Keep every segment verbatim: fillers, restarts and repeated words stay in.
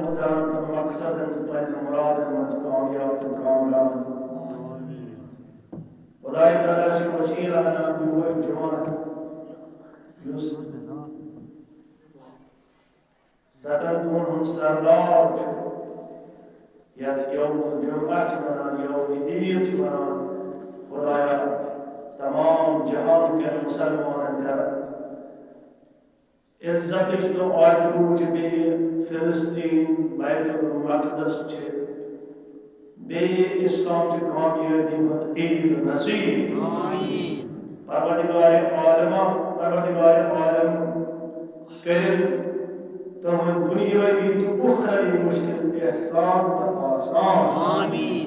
مُدعن تہٕ مقصدن تہٕ پننٮ۪ن مُرادن منٛز کامیاب تہٕ کامران۔ خۄداے تعالیٰ چھُ وسیلہٕ اَنان یِہوٚے جوان، یُس ستن دۄہن ہُنٛد سردار چھُ، یتھ یوم الجمعہ چھِ ونان، یوم عید چھِ ونان۔ خدایا، تمام جہان کٮ۪ن مسلمانن کر عزتٕچ تہٕ آبروٗچ بیٚیہِ فلسطین، بیت المقدس چھِ، بیٚیہِ اسلام چہِ کامیٲبی ہٕنٛز عید نصیب۔ آمین۔ پروردگار عالمہ، پروردگار عالم کٔرِن تُہنٛد دُنیٲوی تہٕ اُخروی مُشکِل احسان تہٕ آسان۔ آمین۔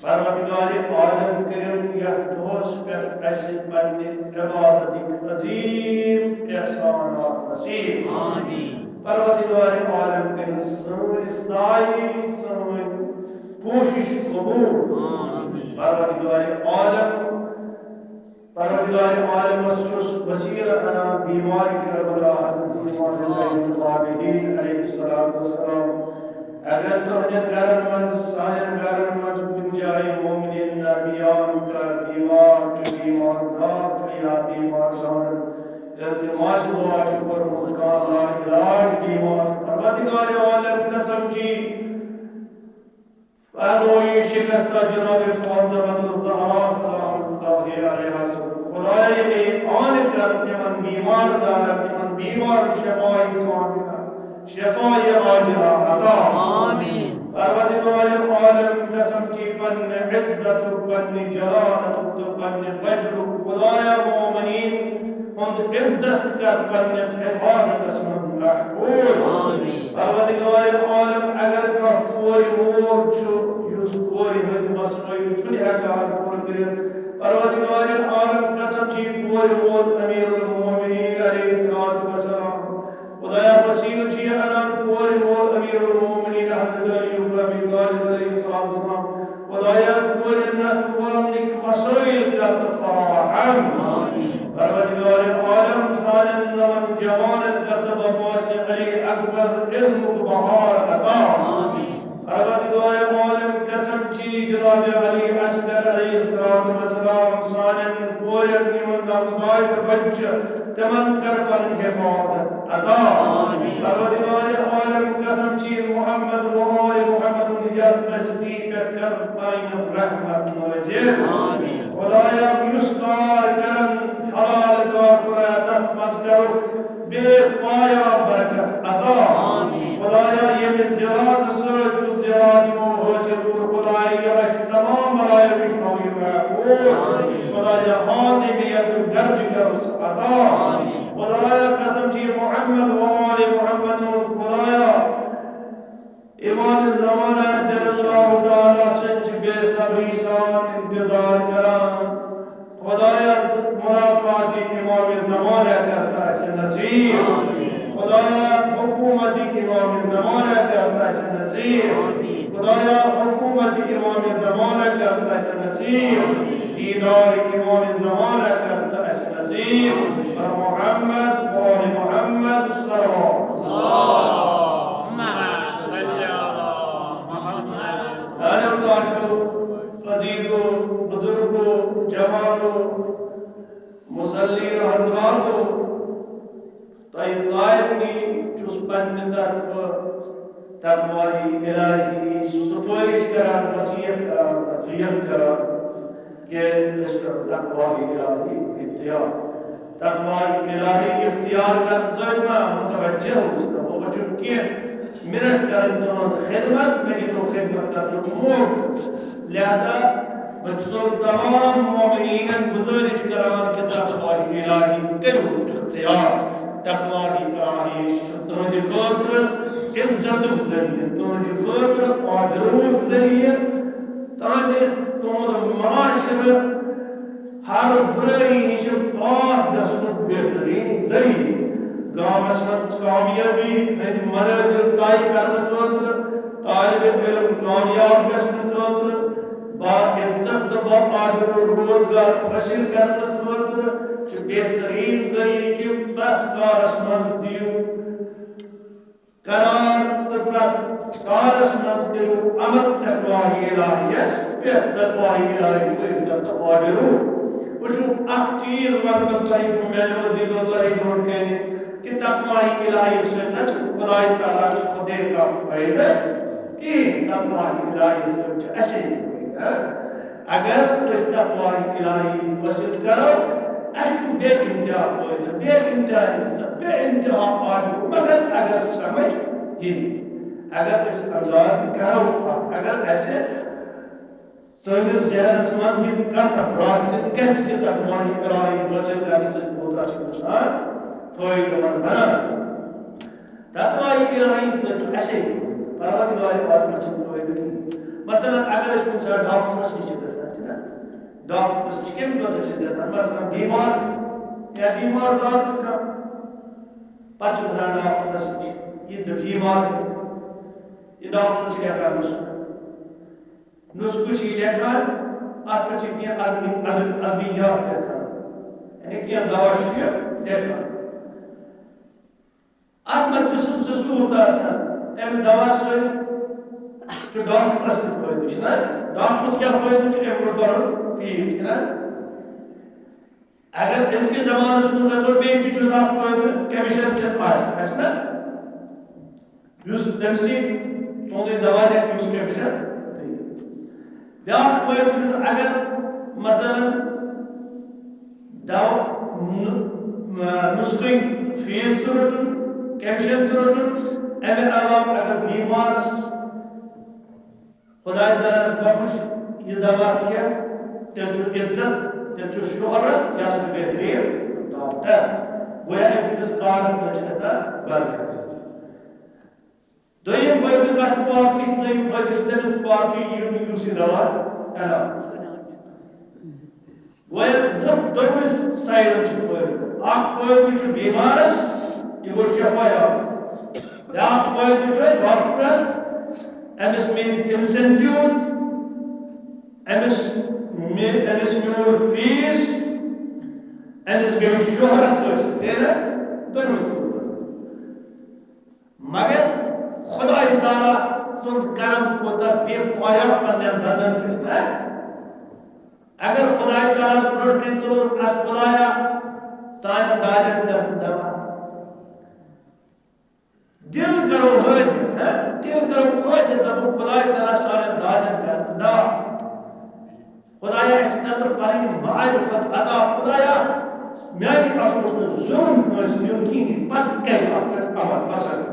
پروردگار عالم کٔرِن یتھ دۄہس پٮ۪ٹھ اسہِ پننہِ عبادتٕکۍ عظیٖم احسانات نصیب۔ آمین۔ پروردگار عالم کٔرِن سٲنۍ سعی، سٲنۍ کوٗشش قبول۔ آمین۔ پروردگار عالم، پروردگار عالمس چھُس وسیلہٕ انان بیمار کربلا حضرت امام زین العابدین علیہ الصلوۃ والسلام۔ اگر تہنٛدٮ۪ن گرن منٛز، سانٮ۪ن گرن منٛز کُنہِ جایہِ مومنین درمیان کانٛہہ بیمار چھُ، بیمار دار چھُ یا بیمار دارن التماس دعا چھُ کوٚرمُت، کانٛہہ لاعلاج بیمار چھُ، پروردگار عالم قسم چی پہلوی شکستہ جناب فاطمہ الزہرا سلام اللہ علیہا سُنٛد۔ خدایا، ییٚلہِ آن کر تِمن بیمار دارن، تِمن بیمارن شفای کاملہ، شفای عاجلہ عطا۔ آمین۔ پروردگار عالم قسم چی پننہِ عزت، پننہِ جلالت تہٕ پننہِ بجرُک خدایا مومنین ہُنٛد عزت کر پننِس حفاظتس منٛز محفوظ۔ آمین۔ پروردگار عالم، اگر کانٛہہ کورِ مول چھُ، یُس کورِ ہٕنٛدۍ مسٲیِل چھُنہٕ ہٮ۪کان پوٗرٕ کٔرِتھ، پروردگار عالم قسم چی کورِ مول امیر المومنین علیہ الصلوۃ والسلام۔ خدایا، وسیلہٕ چھُ یہِ انان کورِ مول امیر المومنین حضرت علی ابن ابی طالب علیہ الصلوۃ والسلام۔ خدایا، کورِ نکھٕ والنٕکۍ وسٲیِل کر تہٕ فراہم۔ آمین۔ پروردگار عالم، سانٮ۪ن نوَن جوانن کر تہٕ بپاسِ علی اکبر علمُک بہار عطا۔ آمین۔ پروردگار عالم، قسم چی جناب علی اصغر علیہ الصلوۃ والسلام، سانٮ۪ن کورٮ۪ن یِمن نوزائیدٕ بچہٕ چھِ، تِمن کر پنٕنۍ حفاظت عطا۔ آمین۔ پروردگار عالم، قسم چی محمد و آل محمد ہُنٛد یتھ بستی پٮ۪ٹھ کر پنٕنۍ رحمت نٲزِل۔ آمین۔ خدایا، یُس کار کرن حلال کار، خدایا، تتھ منٛز کرُکھ بے پایا برکت عطا۔ آمین۔ خدایا، ییٚمہِ زِرات سۭتۍ یُس زِرات یِمو حٲصِل کوٚر، خدایا، یہِ رچھ تمام بلایو نِش تھاو یہِ محفوظ۔ آمین۔ خدایا، حاضر یتھ درج کرُس عطا۔ آمین۔ خدایا، قسم چی محمد و آل محمد ہُنٛد، خدایا، امام زمانہ عجل اللہ تعالیٰ سٕنٛز چھِ بے صبری سان انتظار کران۔ خدایا، ملاقات امام زمانہ کر تہٕ اسہِ نصیب۔ خدایا، حکومت امام زمانہ کر تہٕ اسہِ نصیب۔ خدایا، حکومت امام زمانہ کر تہٕ اسہِ نصیب۔ دیدار امام زمانہ کر تہٕ اسہِ نصیب۔ محمد و آل محمد صلوات۔ اللهم صل على محمد۔ میانیو ٹاٹھیو، عزیزو، بزرگو، جوانو، مصلین حضراتو، تۄہہِ سارنٕے چھُس پننہِ طرفہٕ تقوی الہی سفٲرِش کران، وصیت کران، وصیت کران کہ أسۍ کرو تقوی الہی اختیار۔ تقوی الہی اختیار کرنہٕ سۭتۍ ما متوجہ اوس تہٕ بہٕ وٕچھُن کینٛہہ منٹ کرن تُہنٛز خدمت، مےٚ دیٖتو خدمت کرنُک موقعہٕ۔ لہذا بہٕ چھُسو تمام مومنیٖنن گُزٲرِش کران کہ تقوی الہی کٔرِو اختیار۔ تقوی الہی چھُ تُہنٛدِ خٲطرٕ عزتُک ذٔریعہٕ، تُہنٛدِ خٲطرٕ آبروٗہُک ذٔریعہٕ، تُہنٛدِ، تُہنٛد معاشرٕ ہر برٲیی نِش پاک گژھنُک بہتریٖن ذٔریعہٕ۔ گامس منٛز کامیٲبی ہٕنٛدۍ منٲزِل طے کرنہٕ خٲطرٕ، طالب علم کامیاب گژھنہٕ خٲطرٕ، با عزت تہٕ با آبرو روزگار حٲصِل کرنہٕ خٲطرٕ چھُ بہتریٖن ذٔریعہٕ کہِ پرٛٮ۪تھ کارس منٛز دِیِو قرار تہٕ پرٛٮ۪تھ کارس منٛز کٔرِو عمل تقوی الٰہیس پٮ۪ٹھ۔ تقوی الٰہی چھُ عزت تہٕ آبروٗ۔ وۄنۍ چھُ اکھ چیٖز وَنہٕ بہٕ تۄہہِ، بہٕ میانیو عزیزو تۄہہِ برونٛٹھ کنہِ، کہِ تقوی الٰہی سۭتۍ نہ چھُ خداے تعالیٰ ہس خۄدے کانٛہہ فٲیدٕ کِہیٖنۍ۔ تقوی الٰہی سۭتۍ چھُ اَسے فٲیدٕ۔ اگر أسۍ تقوی الٰہی حٲصِل کرو، اَسہِ چھُ بے انتہا فٲیدٕ، بے انتہا عزت، بے انتہا آبروٗ۔ مگر اگر سمجھ یی، اگر أسۍ انداز کرو اَتھ، اگر اَسہِ سٲنِس ذہنس منٛز یہِ کتھ راسہِ گژھِ کہِ تقوی الٰہی حٲصِل کرنہٕ سۭتۍ کوٗتاہ چھُ انسان فٲیدٕ مند بنان۔ تقوی الٰہی سۭتۍ چھُ اَسے فٲیدٕ، پروردگار عالمس چھُنہٕ فٲیدٕ کِہیٖنۍ۔ مثلاً، اگر أسۍ کُنہِ ساتہٕ ڈاکٹرس نِش چھِ گژھان، چھِنہ؟ ڈاکٹرس نِش کَمہِ خٲطرٕ چھِ أسۍ گژھان؟ مثلاً، بیمار چھُ یا بیمار دار چھُ کانٛہہ، پتہٕ چھُ گژھان ڈاکٹرس نِش، یہِ تہِ بیمار چھُ، یہِ ڈاکٹر چھُ لیکھان نُسخہٕ۔ نُسخہٕ چھُ یہِ لیکھان، اَتھ پٮ۪ٹھ چھِ کینٛہہ ادوی-، ادوی-، ادویات لیکھان، یعنی کینٛہہ دوا چھُ یہِ لیکھان۔ اَتھ منٛز چھِ سُہ زٕ صوٗرت آسان۔ اَمہِ دوا سۭتۍ چھُ ڈاکٹرس تہِ فٲیدٕ، چھُنہ؟ ڈاکٹرس کیٛاہ فٲیدٕ چھُ؟ اَمہِ گوٚو بَرُن فیٖس، چھُنہ؟ اگر أزکِس زمانس منٛز گژھو، بیٚیہِ تہِ چھُس اکھ فٲیدٕ، کمیشن تہِ آسہِ، آسہِ نہ؟ یُس تٔمۍ سٕے سونُے دوا لیکھِ، یُس کمیشن تہِ۔ بیٛاکھ فٲیدٕ چھُ، اگر مثلاً دوا نُ-، نُسخہٕ فیٖس تہِ روٚٹُن، کمیشن تہِ روٚٹُن، اَمہِ علاوٕ اگر بیمارس خداے تعالیٰ بخش یہِ دوا کھیٚتھ، تیٚلہِ چھُ عزت، تیٚلہِ چھُ شہرت، یہِ ہسا چھُ بہتریٖن ڈاکٹر۔ گویا أمۍ سٕنٛدِس کارس منٛز چھِ گژھان برکت۔ دوٚیِم فٲیدٕ کتھ پارٹی چھُ؟ دوٚیِم فٲیدٕ چھُ تٔمِس پارٹی یُن، یُس یہِ دوا اعلان چھُ۔ گویا زٕ، دۄنوَے سایڈن چھُ فٲیدٕ۔ اکھ فٲیدٕ چھُ بیمارس، یہِ گوٚو شفا یاب۔ بیٛاکھ فٲیدٕ چھُ ڈاکٹرس، أمِس میلہِ incentives، أمِس مِ-، أمِس میوٗل فیٖس، أمِس گٔے شہرت حٲصِل، گٔے نا؟ دۄنوَے فٲیدٕ۔ مگر خداے تعالیٰ سُنٛد کرم کوٗتاہ بے پایہ پننٮ۪ن بندن پٮ۪ٹھ، ہا؟ اگر خداے تعالیٰ برونٛٹھ کنہِ تُلو، اتھ خدایا، سانٮ۪ن دادٮ۪ن کر ژٕ دوا۔ دل کرو حٲضِر، ہا؟ دل کرو حٲضِر، دپو خداے تعالیٰ سانٮ۪ن دادٮ۪ن کر ژٕ دوا۔ خدایا، اَسہِ کر تہٕ پنٕنۍ معرفت عطا۔ خدایا، میانہِ اَتھٕ گوٚژھ نہٕ ظُلُم کٲنٛسہِ دیُن کِہیٖنۍ، پتہٕ کَرِ اَتھ پٮ۪ٹھ عمل۔ مثلاً،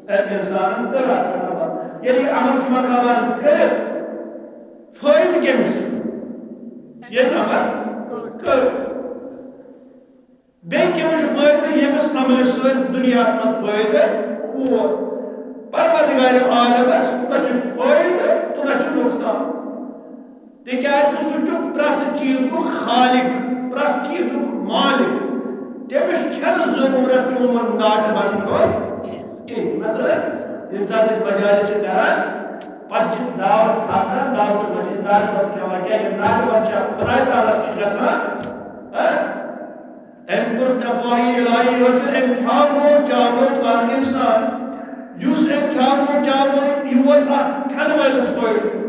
أمۍ اِنسانَن کٔر اَتھ پٮ۪ٹھ عمل۔ ییٚلہِ یہِ عمل چھُ مۄکلاوان کٔرِتھ، فٲیدٕ کٔمِس چھُ؟ ییٚلہِ عمل کٔر۔ بیٚیہِ کٔمِس چھُ فٲیدٕ؟ ییٚمِس عملہِ سۭتۍ دُنیاہَس منٛز فٲیدٕ ووت۔ پروردگار عالمس نہ چھُ فٲیدٕ تہٕ نہ چھُ نۄقصان۔ تِکیٛازِ سُہ چھُ پرٛٮ۪تھ چیٖزُک خالق، پرٛٮ۪تھ چیٖزُک مالک۔ تٔمِس چھَنہٕ ضروٗرت چون ناٹہٕ بَتہٕ کھیوٚن کِہیٖنۍ۔ مثلاً، ییٚمہِ ساتہٕ أسۍ مجالس چھِ کران، پتہٕ چھِ دعوت آسان، دعوتس منٛز چھِ أسۍ ناٹہٕ بَتہٕ کھٮ۪وان۔ کیٛاہ یہِ ناٹہٕ بَتہٕ چھا خداے تعالیٰ ہَس نِش گژھان؟ ہہ؟ أمۍ کوٚر تقوی الٰہی حٲصِل، أمۍ کھیٛاونو چاونو کانٛہہ اِنسان۔ یُس أمۍ کھیٛاونو چاونو، یہِ ووت اَتھ کھٮ۪نہٕ وٲلِس فٲیدٕ،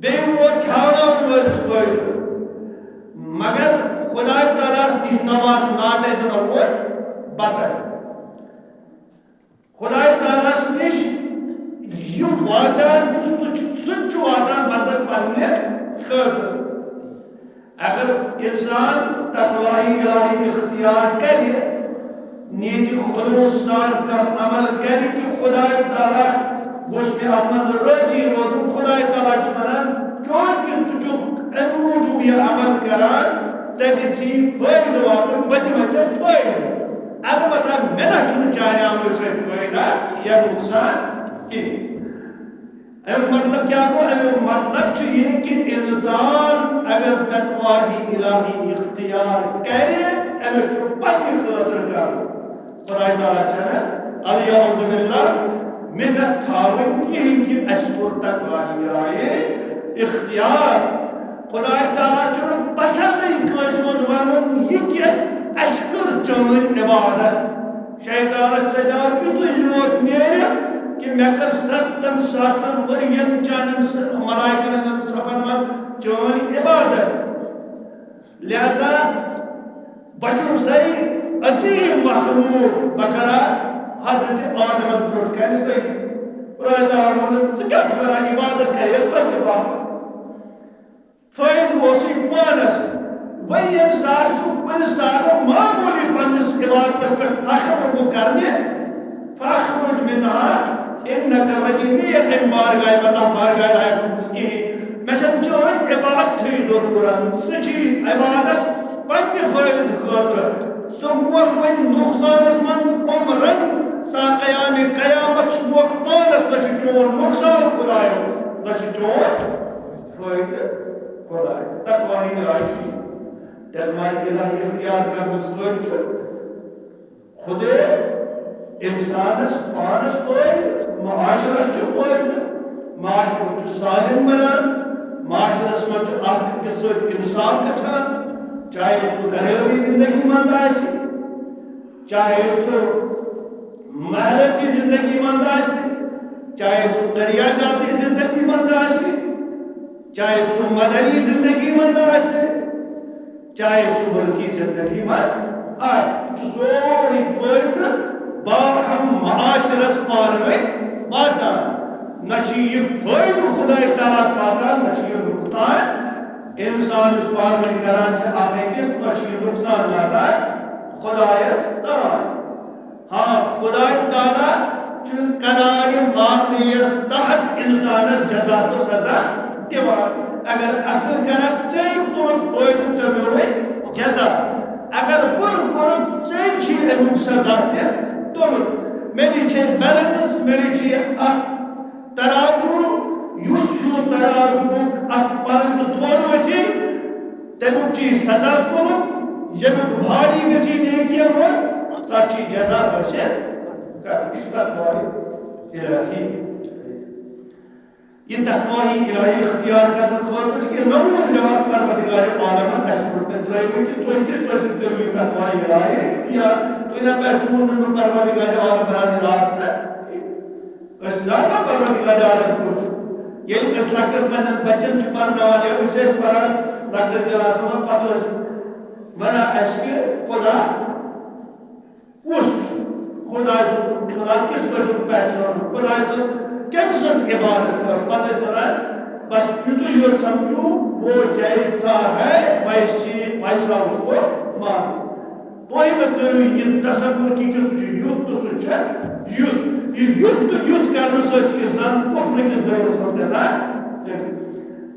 بیٚیہِ ووت کھیٛاوناوَن وٲلِس فٲیدٕ۔ مگر خداے تعالیٰ ہَس نِش نواز ناٹے تہٕ نہ ووت بَتَے۔ خداے تعالیٰ ہَس نِش یہِ واتان چھُ، سُہ چھُ، سُہ تہِ چھُ واتان بندس پننہِ خٲطرٕ۔ اگر انسان تقوی الٰہی اختیار کرِ، نیت خلوص سان کانٛہہ عمل کرِ کہِ خداے تعالیٰ گوٚژھ مےٚ اتھ منٛز رٲضی روزُن، خداے تعالیٰ چھُ ونان، چونکہ ژٕ چھُکھ امہِ موٗجوٗب یہِ عمل کران، ژےٚ گژھی فٲیدٕ واتُن، بہٕ دِمے ژےٚ فٲیدٕ۔ البتہ مےٚ نہ چھُنہٕ چانہِ عملہٕ سۭتۍ فٲیدٕ یا نۄقصان کینٛہہ۔ اَمیُک مطلب کیٛاہ گوٚو؟ اَمیُک مطلب چھُ یہِ کہِ اِنسان اگر تقوی الٰہی اختیار کرِ، أمِس چھُ پننہِ خٲطرٕ کرُن۔ خداے تعالیٰ چھَنہٕ، العیاذ باللہ، مِنت تھاوٕنۍ کِہیٖنۍ کہِ اَسہِ کوٚر تقوی الٰہی اختیار۔ خداے تعالیٰ چھُنہٕ پسندٕے کٲنٛسہِ ہُنٛد وَنُن یہِ کہِ اَسہِ کٔر چٲنۍ عبادت۔ شیطانس ژٔٹیو یُتُے یوت نیرِ، کہ مےٚ کٔر ستن ساسن ؤرین چانٮ۪ن س-، ملائکن ہٕنٛدٮ۪ن صفن منٛز چٲنۍ عبادت۔ لہذا بچو سا عظیم مخلوق، بہٕ کرا حضرت آدمس برونٛٹھ کنہِ سۭتۍ۔ خدای تعالیٰ ووٚنُس، "ژٕ کیٛاہ چھُکھ کران عبادت کرِ یتھ پتہٕ تہِ باپتھ؟" فٲیدٕ اوسُے پانس۔ وۄنۍ ییٚمہِ ساتہٕ سُہ کُنہِ ساتہٕ معموٗلی پننِس عبادتس پٮ۪ٹھ فخر لوٚگُن کرنہِ، فخرج منها انک رجیم، نیٖر امہِ بارگاہہِ منٛز، اتھ بارگاہہِ لایق چھُکھ نہٕ ژٕ کِہیٖنۍ۔ مےٚ چھَنہٕ چٲنۍ عبادتھٕے ضروٗرت، ژٕ چھُے عبادت پننہِ فٲیدٕ خٲطرٕ۔ ژٕ ووکھ وۄنۍ نۄقصانس منٛز عمرن تا قیام قیامت، ژٕ ووکھ پانس، نہ چھُ چون نۄقصان خدایس، نہ چھُ چون فٲیدٕ خدایس۔ تقوی الہی چھُ، تقوی الہی اختیار کرنہٕ سۭتۍ چھُ خدے انسانس پانس فٲیدٕ، معاشرس چھُ فٲیدٕ، معاشرٕ چھُ سالم بنان، معاشرس منٛز چھُ اکھ أکِس سۭتۍ انصاف گژھان، چاہے سُہ گھریلوی زندگی منٛز آسہِ، چاہے سُہ محلتی زندگی منٛز آسہِ، چاہے سُہ دریاچاتی زندگی منٛز آسہِ، چاہے سُہ مدنی زندگی منٛز آسہِ، چاہے سُہ ملکی زندگی منٛز آسہِ، یہِ چھُ سورُے فٲیدٕ باہم معاشرس پانہٕ ؤنۍ واتان۔ نہ چھُ یہِ فٲیدٕ خداے تعالیٰ ہس واتان، نہ چھُ یہِ نۄقصان۔ انسان یُس پانہٕ ؤنۍ کران چھِ اکھ أکِس، نہ چھُ یہِ نۄقصان واتان خدایس تام۔ ہاں، خدای تعالیٰ چھُ قرار واقعیس تحت انسانس جزا تہٕ سزا دِوان۔ اگر اصل کرکھ ژے تُلُتھ فٲیدٕ، ژےٚ میولُے جزا۔ اگر بُرٕ کوٚرُتھ، ژے چھُے امیُک سزا تہِ تُلُن۔ مےٚ نِش چھے بیلنس، مےٚ نِش چھُ اکھ ترازو، یُس چھُ ترازوُک اکھ پلہٕ تہٕ تھوٚد ؤتھِتھ، تمیُک چھُ یہِ سزا تُلُن، یمیُک بھاری گژھِ نیکین ہُنٛد، تتھ چھُ یہِ جزا حٲصِل کرُن۔ یہِ چھُ تقوی الہی۔ یہِ تقوی الہی اختیار کرنہٕ خٲطرٕ چھُ یہِ نموٗنہٕ جواب پروردگار عالمن اَسہِ برٛونٛہہ کَنہِ ترٛٲومٕتۍ کہِ تُہۍ کِتھ پٲٹھۍ کٔرِو یہِ تقوی الہی اختیار۔ تُہۍ نہ پہچوٗن نہٕ پروردگار عالم براہ راست۔ أسۍ زانو پروردگار عالم کُس چھُ۔ ییٚلہِ أسۍ لۄکٹٮ۪ن پننٮ۪ن بچن چھِ پرناوان یا أسۍ ٲسۍ پران لۄکٹٮ۪ن کلاسن منٛز، پتہٕ ٲسۍ ونان اَسہِ کہِ خدا کُس چھُ؟ خداے سُنٛد، خدا کِتھ پٲٹھۍ چھُ پہچانُن؟ خداے سُنٛد کٔمۍ سٕنٛز عبادت کَرُن؟ پتہٕ ٲسۍ ونان، بس یُتُے یوت سمجھو، وہ جیسا ہے ویسے، ویسا اس کو مانو۔ تُہۍ مہ کٔرِو یہِ تصور کہِ، کہِ سُہ چھُ یُتھ تہٕ سُہ چھُ یُتھ۔ یہِ یُتھ تہٕ یُتھ کرنہٕ سۭتۍ چھُ انسان کفر کِس دٲیرس منٛز گژھان۔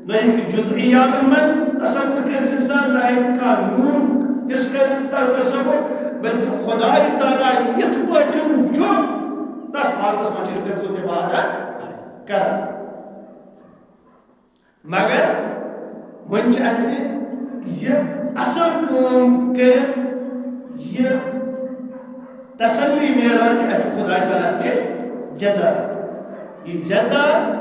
نہ ہیٚکہِ جزئیاتن منٛز تصور کٔرِتھ انسان، نہ ہیٚکہِ کانٛہہ نوٗرُک حصہٕ کٔرِتھ تتھ تصور، بلکہِ خداے تعالیٰ یِتھ پٲٹھۍ چھُ، تتھ حالتس منٛز چھِ أسۍ تٔمۍ سٕنٛز عبادت کران۔ مگر وۄنۍ چھِ اَسہِ یہِ اصل کٲم کٔرِتھ یہِ تسلی میلان کہِ اَسہِ چھُ خداے تعالیٰ ہَس نِش جزا۔ یہِ جزا،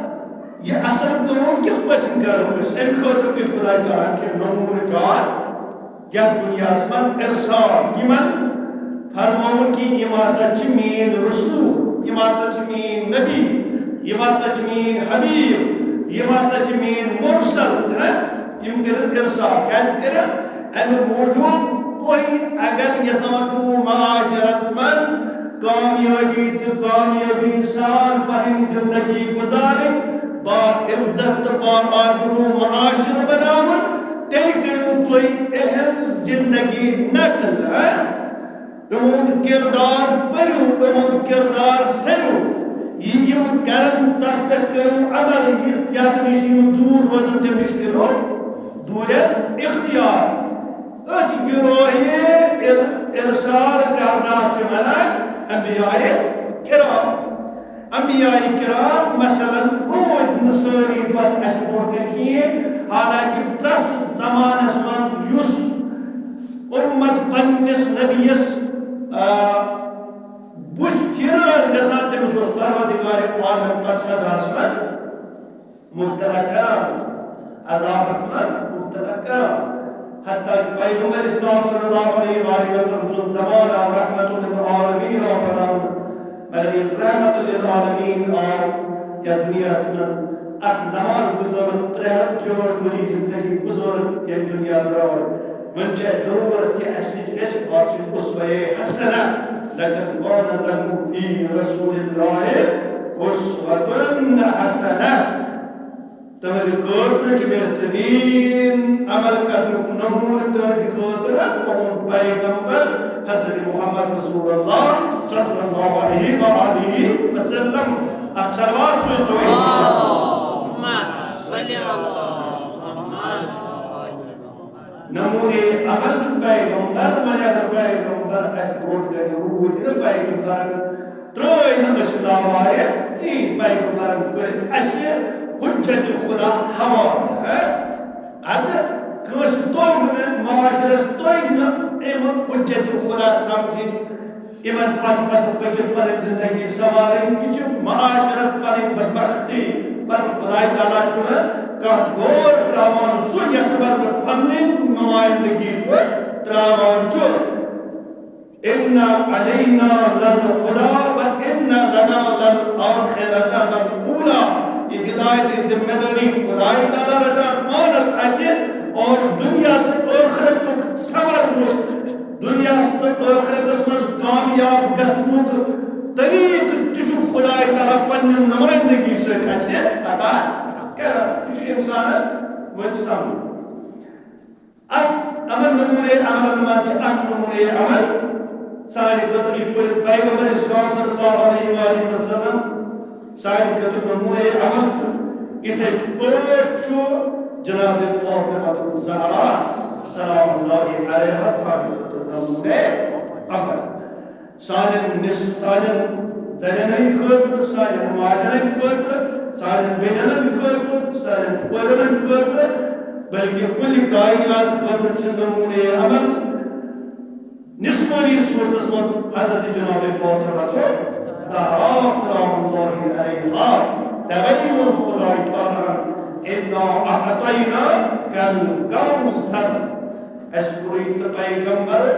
یہِ اصل کٲم کِتھ پٲٹھۍ کرو أسۍ؟ اَمہِ خٲطرٕ کٔرۍ خداے تعالیٰ ہَن کینٛہہ نموٗنہٕ جار یَتھ دُنیاہَس منٛز ارسال، یِمن فرمووُن کہِ یِم ہسا چھِ میٲنۍ رسول، یِم ہسا چھِ میٲنۍ نبی، یِم ہسا چھِ میٲنۍ حبیب، یِم ہسا چھِ میٲنۍ مرسل، چھِنہ؟ یِم کٔرِن ارسال، کیازِ کٔرِن؟ اَمہِ موٗجوٗب تُہۍ اگر یژھان چھِو معاشرس منٛز کامیٲبی تہٕ کامیٲبی سان پنٕنۍ زندگی گُزارٕنۍ، با عزت تہٕ با آبروٗ معاشرٕ بناوُن، تیٚلہِ کٔرِو تُہۍ اِہِنٛز زندگی نقل، ہا؟ تِہُنٛد کِردار پٔرِو، تِہُنٛد کِردار سٔرِو۔ یہِ یِم کَرَن، تَتھ پٮ۪ٹھ کٔرِو عمل، یہِ یَتھ نِش یِم دوٗر روزَن، تَمہِ نِش کٔرِو دوٗرِ اختیار۔ أتھۍ گروہہِ اِر-، اِرسال کردہ چھِ وَنان انبیاء کرام۔ انبیاء کرام مثلاً روٗدۍ نہٕ سٲری پتہٕ اَسہِ برونٛٹھ کَنہِ کِہیٖنۍ، حالانکہِ پرٛٮ۪تھ زمانَس منٛز یُس اُمت پننِس نبیَس، آ، بُتھِ پھیران گژھان، تٔمِس اوس پروردگار عالم پتہٕ سزاہَس منٛز مبتلا کران، عذابَس منٛز مبتلا کران۔ حتیٰ کہ پیغمبر اسلام صلی اللہ علیہ وآلہ وسلم سُنٛد زمانہٕ آو رحمت للعالمین آو بناونہٕ۔ مگر ییٚلہِ رحمت للعالمین آو یتھ دُنیاہس منٛز، اکھ زمانہٕ گُزٲرٕکھ، ترٛےٚ ہتھ ترٛوہٲٹھ ؤری زندگی گُزٲرٕکھ ییٚمہِ دُنیا درٛاو۔ وۄنۍ چھِ اَسہِ ضروٗرت کہِ اَسہِ نِش گژھِ آسٕنۍ اسوہ حسنہ۔ لقد کان لکم فی رسول اللہ اسوۃ حسنہ۔ تہنٛدِ خٲطرٕ چھُ بہتریٖن عمل کرنُک نموٗنہٕ تہنٛدِ خٲطرٕ تُہُنٛد پیغمبر حضرت محمد رسول اللہ صلی اللہ علیہ و آلہ وسلم۔ اکھ صلوات سوزتو۔ اللہم صل علی محمد۔ نموٗنہٕ عمل چھُ پیغمبر، وۄنۍ اگر پیغمبر اَسہِ برونٛٹھ کنہِ روٗدۍ نہٕ، پیغمبرن ترٛٲے نہٕ أسۍ لاوارث کِہیٖنۍ۔ پیغمبرن کٔرۍ اَسہِ حجت خدا حوالہٕ۔ ہہ؟ اَدٕ کٲنٛسہِ توٚگ نہٕ، معاشرس توٚگۍ نہٕ اَمیُک حجت خدا سمجھِنۍ، یِمن پتہٕ پتہٕ پٔکِتھ پنٕنۍ زندگی سنوارٕنۍ۔ یہِ چھِ معاشرس پنٕنۍ بدبختی۔ پتہٕ خداے تعالیٰ چھُنہٕ کانٛہہ دور ترٛاوان سُہ یتھ منٛز نہٕ پنٕنۍ نمایندگی چھُ ترٛاوان چھُ۔ ان علینا للہدی و ان لنا للآخرۃ والاولی۔ یہِ ہدایت، یہِ ذمہ دٲری خداے تعالیٰ رٹان پانس اتھِ، اور دنیا تہٕ ٲخرتُک ثمر، دنیا تہٕ ٲخرتس منٛز کامیاب گژھنُک طریقہٕ تہِ چھُ خداے تعالیٰ پننہِ نمائندگی سۭتۍ اسہِ عطا کران۔ یہِ چھُ انسانس وۄنۍ سمجھ۔ اتھ عمل، نمونہ عمل منٛز چھِ اکھ نمونہ عمل سانہِ خٲطرٕ، یِتھ پٲٹھۍ پیغمبر اسلام صلی اللہ علیہ وآلہ وسلم سانہِ خٲطرٕ نمونہ عمل چھُ، یِتھے پٲٹھۍ چھُ جناب فاطمہ الزہرا سلام اللہ علیہا سانہِ خٲطرٕ نمونہ عمل۔ سانٮ۪ن نِس-، سانٮ۪ن زنٮ۪ن ہٕنٛدِ خٲطرٕ، سانٮ۪ن ماجن ہٕنٛدِ خٲطرٕ، سانٮ۪ن بیٚنٮ۪ن ہٕنٛدِ خٲطرٕ، سانٮ۪ن کورٮ۪ن ہٕنٛدِ خٲطرٕ، بلکہِ کُلہِ کائنات خٲطرٕ چھِ نمونہ عمل نسوانی صورتس منٛز حضرت جناب فاطمہ زہرا سلام اللہ علیہا۔ توے ووٚن خدای تعالیٰ ہن، "انا اعطیناک الکوثر"۔ اسہِ کوٚرُے ژٕ پیغمبر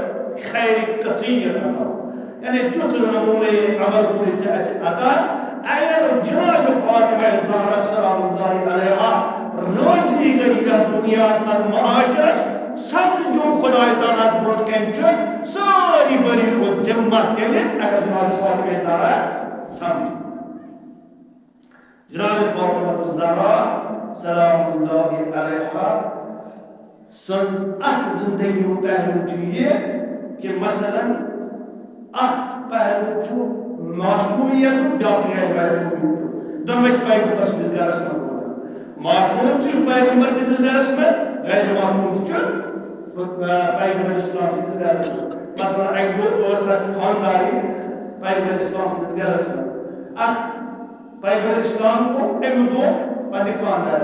خیر کثیر عطا۔ یعنی تیُتھ نمونہ عمل کوٚرُے ژےٚ اسہِ عطا۔ اگر جناب فاطمہ زہرا سلام اللہ علیہا روزی گٔے یتھ دنیاہس منٛز معاشرس، سمجھ جو خداے تعالیٰ ہس برونٛٹھ کنہِ چھُ سٲری بری و ذمہ تیٚلہِ، اگر جناب فاطمہ زہرا سمجھ۔ جناب فاطمہ الزہرا سلام اللہ علیہا سٕنٛز اکھ زندگی ہُنٛد پہلو چھُ یہِ کہِ مثلاً اکھ پہلو چھُ معصومیتُک، بیٛاکھ چھُ غیر معصومیتُک۔ دۄنوَے چھِ پیغمبر سٕنٛدِس گرس منٛز روزان۔ معصوم چھُ پیغمبر سٕنٛدِس گرس منٛز، غیر معصوم تہِ چھُ، آ، پیغمبر اسلام سٕنٛدِس گرس منٛز۔ مثلاً اکہِ دۄہ ٲس اکھ خانٛدارِنۍ پیغمبر اسلام سٕنٛدِس گرس منٛز۔ اکھ پیغمبر اسلام گوٚو اَمہِ دۄہ پننہِ خانٛدارِ،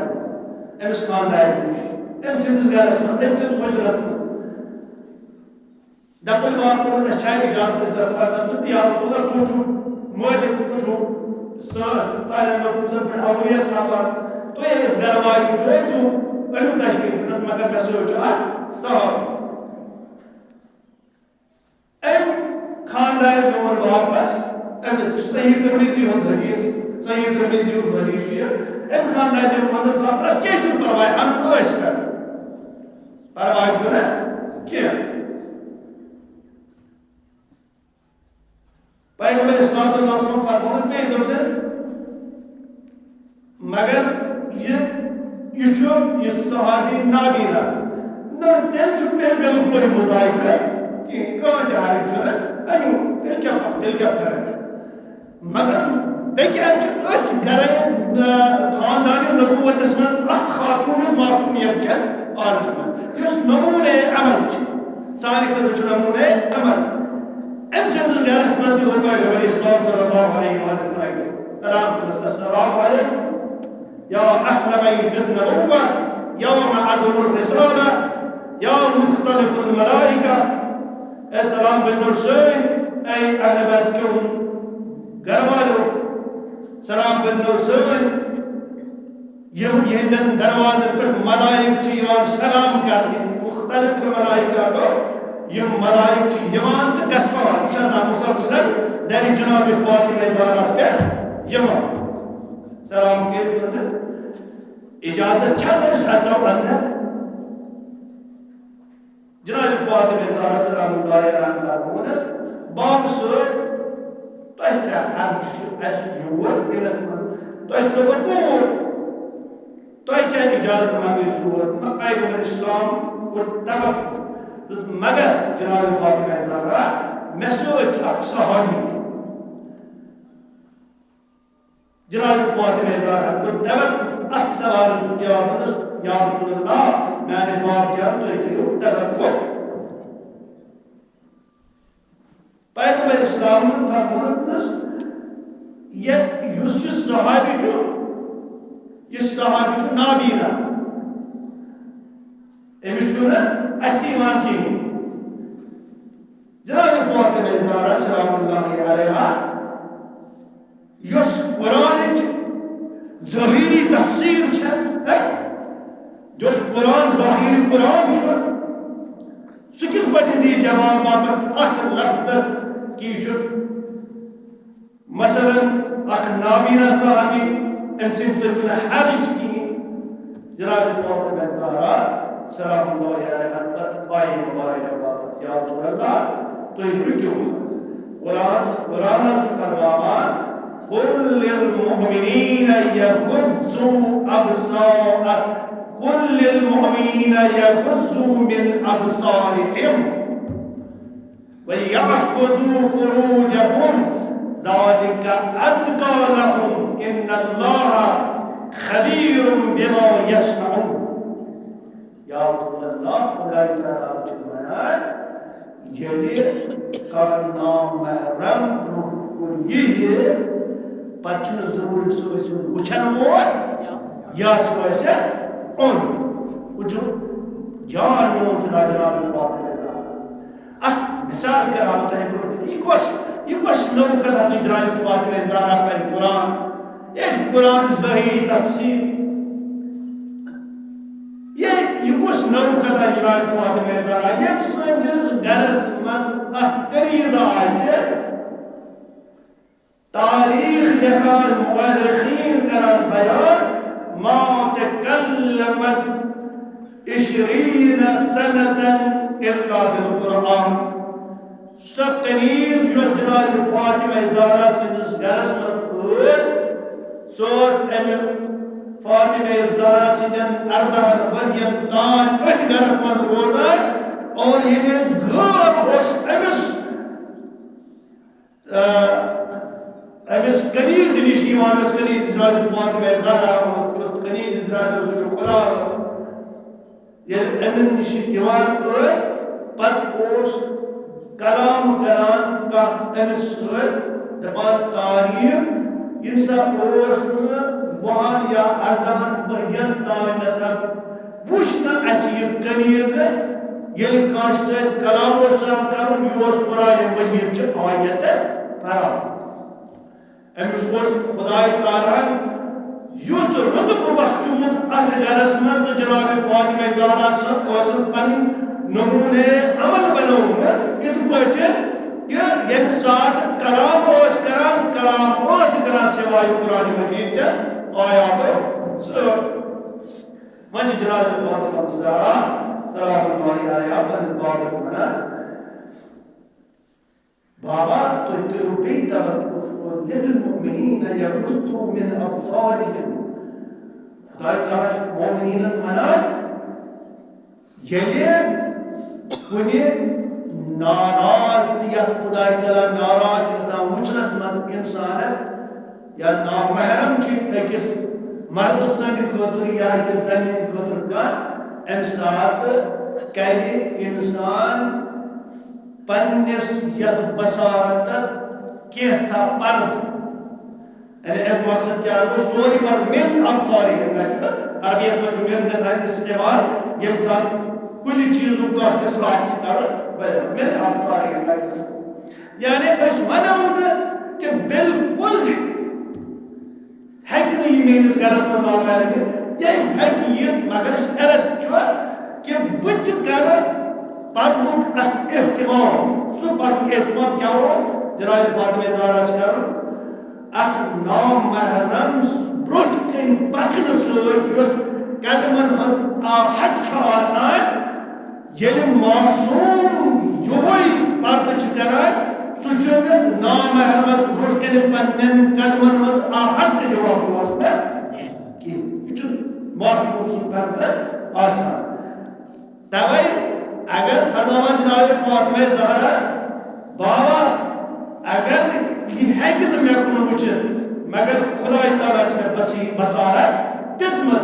أمِس خانٛدارِ نِش، أمۍ سٕنٛدِس گرس منٛز، أمۍ سٕنٛدِس حُجرس منٛز۔ دپُن، "وارٕ کوٚرُن، اَسہِ چھا اجازت؟" عزت رٹن تہٕ، "یا رسول اللہ، تُہۍ چھِو مٲلِک، تُہۍ چھِو سٲنۍ، سانٮ۪ن نفوٗسن پٮ۪ٹھ اولویت تھاوان، تُہۍ ییٚلہِ أسۍ گرٕ وٲتۍ چھِو، أنِو تشریٖف۔" دوٚپنَس، "مگر مےٚ سۭتۍ چھُ اکھ صحابی۔" أمۍ خانٛدارِ ووٚن واپس، أمِس چھُ صحیح ترمذی ہُنٛد حدیث، صحیح ترمذی ہُنٛد حدیث چھُ یہِ۔ أمۍ خانٛدارِ ووٚنُس واپس، "اَدٕ کینٛہہ چھُنہٕ پرواے، اَنہٕ عٲش کر، پرواے چھُنہٕ کینٛہہ۔" پیغمبر اسلام صلی اللہ علیہ وسلم فرموونس بیٚیہِ، دوٚپنس، مگر یہِ، یہِ چھُ، یہِ صحابی نابینا۔ نہ، تیٚلہِ چھُ مےٚ بِلکُلٕے مُذائقہٕ کِہیٖنۍ، کٕہٕنۍ تہِ حرج چھُنہٕ اَمیُک۔ تیٚلہِ کیٛاہ، تیٚلہِ کیٛاہ فرق چھُ؟ مگر بیٚکہِ اَندٕ چھُ أتھۍ گرے، آ، خاندانِ نبوتس منٛز اکھ خاتون، یُس معصومیت کِس عالمس منٛز، یُس نمونہ عمل چھِ، سانہِ خٲطرٕ چھُ نمونہ عمل۔ أمۍ سٕنٛدِس گرس منٛز تہِ ووٚن پیغمبر اسلام صلی اللہ علیہ وسلم، سلام تٔمِس، السلام علیکم۔ یا اہل بیت النبوہ، یا معدن الرسالہ، یا مختلف الملائکہ۔ اے سلام بنو سٲنۍ، اے اہل بیت کیو گھر والو، سلام بنو سٲنۍ، یِم، یِہنٛدٮ۪ن دروازن پٮ۪ٹھ ملائک چھِ یِوان سلام کرنہِ، مختلف الملائکہ گوٚو، یِم ملائک چھِ یِوان تہٕ گژھان، یہِ چھِ آسان مسلسل درِ جناب فاطمہ زہراہَس پٮ۪ٹھ یِوان۔ سلام کٔرِتھ ووٚنُس، "اجازت چھا أسۍ اژو اندر؟" جناب فاطمہ زہرا سلام اللہ علیہا فرموونس، "بابہٕ صٲب، تۄہہِ کیٛاہ عرض چھُ اَسہِ یور یِنس منٛز؟ تۄہہِ چھُسو بہٕ کوٗر، تۄہہِ کیٛاہ اجازت منٛگو أسۍ یور؟" مگر پیغمبر اسلام کوٚر توقف۔ دوٚپُس، "مگر جناب فاطمہ زہرا، مےٚ سۭتۍ چھُ اکھ صحابی تہِ۔" جناب فاطمہ زہرا کوٚر توقف اتھ سوالس منٛز، جواب دوٚپنس، "یا رسول اللہ، میانہِ باب جان، تُہۍ کٔرِو توقف۔" پیغمبر اسلامن فرموونس، "یہِ یُس یہِ صحابی چھُ، یہِ صحابی چھُ نابینا، أمِس چھُنہٕ اَتھِ یِوان کِہیٖنۍ۔" جناب فاطمہ زہرا سلام اللہ علیہا، یۄس قرآنٕچ ظٲہری تفسیر چھےٚ، ہے، یۄس قرآن ظٲہری قرآن چھُ، سُہ کِتھ پٲٹھۍ دی جواب واپس اتھ لفظس کہِ یہِ چھُ، مثلاً، اکھ نابینا صحابی، أمۍ سٕنٛدِ سۭتۍ چھُنہٕ حرج کِہیٖنۍ؟ جناب فاطمہ زہرا سلام اللہ علیہا کٔر آیہِ مبارکہ واپس، "یا رسول اللہ، تُہۍ رُکِو حظ۔" قرآن، قرآن حظ چھُ فرماوان، "قل للمؤمنین یغضوا ابصار، قل للمؤمنین یغضوا من ابصارهم ویحفظوا فروجهم ذلک ازکی لهم ان اللہ خبیر بما یصنعون۔" یا رسول اللہ، خدای تعالیٰ چھُ ونان، ییٚلہِ کانٛہہ نامحرم برٛونٛہہ کُن یِیہِ، پتہٕ چھُنہٕ ضروٗری سُہ ٲسِن وٕچھن وول یا سُہ ٲسِن اوٚن۔ وٕچھِو، جان میون فدا جناب فاطمہ زہرا۔ اکھ مثال کرٕ ہا بہٕ تۄہہِ برٛونٛہہ کُن۔ یہِ کۄس، یہِ کۄس نٔو کتھا چھِ جناب فاطمہ زہرا پرِ قرآن؟ یہِ چھُ قرآن ظٲہری تفسیر۔ یہِ، یہِ کۄس نٔو کتھا جناب فاطمہ زہرا؟ ییٚمہِ سٕنٛدِس گرس منٛز اکھ کلیٖدہ آسہِ، تاریخ لیکھان، مورخین کران بیان، ما تکلمت عشرین سنة الا بالقرآن۔ سۄ کنیز یۄس جناب فاطمہ زہرا سٕنٛدِس گرس منٛز ٲس، سۄ ٲس امہِ فاطمہ زہرا سٕنٛدٮ۪ن اردہن ؤرین تام أتھۍ گرس منٛز روزان، اور ییٚلہِ غٲر اوس أمِس، آ، أمِس کنیز نِش یِوان، یۄس کنیز جناب فاطمہ زہرا اوس، یۄس کنیز جناب رسول خدا اوس، ییٚلہِ أمِس نِش یِوان ٲسۍ، پتہٕ اوس کلام کران کانٛہہ أمِس سۭتۍ، دپان، تاریخ ییٚمہِ ساتہٕ اوس نہٕ وُہن یا اردہن ؤرین تام نسا وُچھ نہٕ اَسہِ یہِ کنیز، ییٚلہِ کٲنٛسہِ سۭتۍ کلام اوس آسان کرُن، یہِ اوس قرآن مجید چہِ آیتہٕ پران۔ أمِس اوس خدای تعالیٰ ہن یُتھ رُتبہٕ بخشومُت اتھ گرس منٛز، تہٕ جناب فاطمہ زہرا سٕنٛز ٲسٕن پنٕنۍ نمونہ عمل بنومُت یِتھ پٲٹھۍ کہِ ییٚمہِ ساتہٕ کلام اوس کران، کلام اوس نہٕ کران سوائے قرآن مجید چٮ۪ن آیاتو سۭتۍ۔ وۄنۍ چھِ جناب فاطمہ زہرا سلام اللہ علیہا پننِس بابس ونان، بابا، تُہۍ کٔرِو بیٚیہِ توقف، "قل للمؤمنین یغضوا من ابصارهم۔" خدای تعالیٰ چھُ مومنیٖنن وَنان، ییٚلہِ کُنہِ ناراض تہٕ یَتھ خدای تعالیٰ ناراض چھُ گژھان وٕچھنَس منٛز اِنسانَس، یا نامحرم چھُ أکِس مردٕ سٕنٛدِ خٲطرٕ یا أکِس زَنہِ ہٕنٛدِ خٲطرٕ کانٛہہ، اَمہِ ساتہٕ کَرِ اِنسان پننِس یتھ بصارتس کینٛژھا پردٕ۔ یعنی امیُک مقصد کیٛاہ گوٚو؟ سورُے پردٕ من ابصارهم، عربیت منٛز چھُ من گژھان استعمال، ییٚمہِ ساتہٕ کُنہِ چیٖزُک کانٛہہ حصہٕ آسہِ کرُن بیان، من ابصارهم۔ یعنی أسۍ ونو نہٕ کہِ بالکل ہیٚکہِ نہٕ یہِ میٲنِس گرس منٛز آو کرنہِ، یہِ ہیٚکہِ یِتھ، مگر شرط چھُ کہِ بہٕ تہِ کرٕ پردُک اکھ اہتمام۔ سُہ پردُک اہتمام کیٛاہ اوس؟ جناب فاطمہ زہرا چھِ کران، اکھ نامحرم برٛونٛٹھ کَنہِ پکنہٕ سۭتۍ یۄس قدمن ہٕنٛز آہٹ چھِ آسان، ییٚلہِ معصوم یِہوٚے پردٕ چھُ کران، سُہ چھُنہٕ نامحرمس برٛونٛٹھ کَنہِ پننٮ۪ن قدمن ہٕنٛز آہٹ تہِ دِوان بوزنہٕ کینٛہہ۔ یہِ چھُنہٕ معصوم سُنٛد پردٕ آسان۔ توے اگر فرماوان جناب فاطمہ زہرا، بابا، اگر یہِ ہیٚکہِ نہٕ مےٚ کُن وٕچھِتھ، مگر خداے تعالیٰ چھِ مےٚ بصی-، بصارت دِژمٕژ،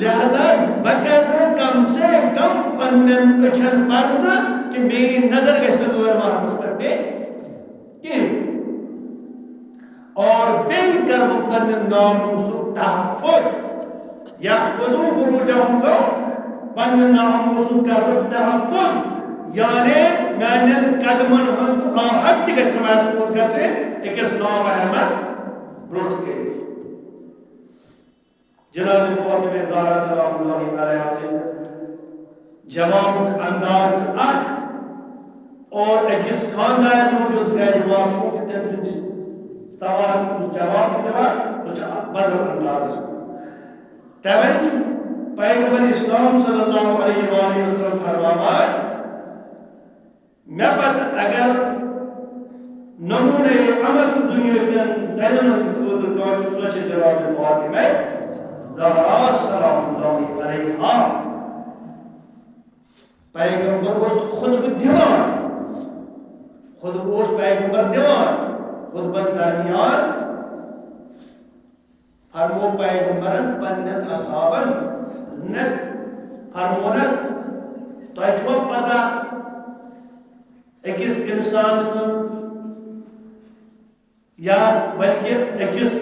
لہذا بہٕ کرٕ کم سے کم پننٮ۪ن أچھن پردٕ کہِ میٲنۍ نظر گژھِ نہٕ غٲر محرمس پٮ۪ٹھ پیٚنۍ کِہیٖنۍ۔ اور بیٚیہِ کرٕ بہٕ پننہِ ناموسُک تحفظ۔ یحفظوا فروجهم گوٚو، پننہِ ناموسُک کرٕ بہٕ تحفظ، یعنی میانٮ۪ن قدمن ہٕنٛز آہٹ تہِ گژھِ نہٕ محسوس گژھٕنۍ أکِس نامحرمس برٛونٛٹھ کَنہِ۔ جناب فاطمہ زہرا سلام اللہ علیہا سٕنٛدِ جوابُک انداز چھُ اکھ، اور أکِس خاندارن ہُنٛد یُس گرِ معصوم چھُ، تٔمۍ سُنٛد سوال یُس جواب چھُ دِوان، سُہ چھُ اکھ بدل اندازس منٛز۔ توے چھُ پیغمبر اسلام صلی اللہ علیہ وآلہ وسلم فرماوان، مےٚ پتہٕ اگر نمونہ عمل دنیا چٮ۪ن زنٮ۪ن ہٕنٛدِ خٲطرٕ کانٛہہ چھُ، سۄ چھِ جناب فاطمہ زہرا سلام اللہ علیہا۔ پیغمبر اوس خطبہٕ دِوان، خطبہٕ اوس پیغمبر دِوان، خطبس درمیان فرمو پیغمبرن پننٮ۪ن اصحابن، نہ فرمونکھ، تۄہہِ چھُوا پتہ أکِس انسان سٕنٛز یا بلکہ أکِس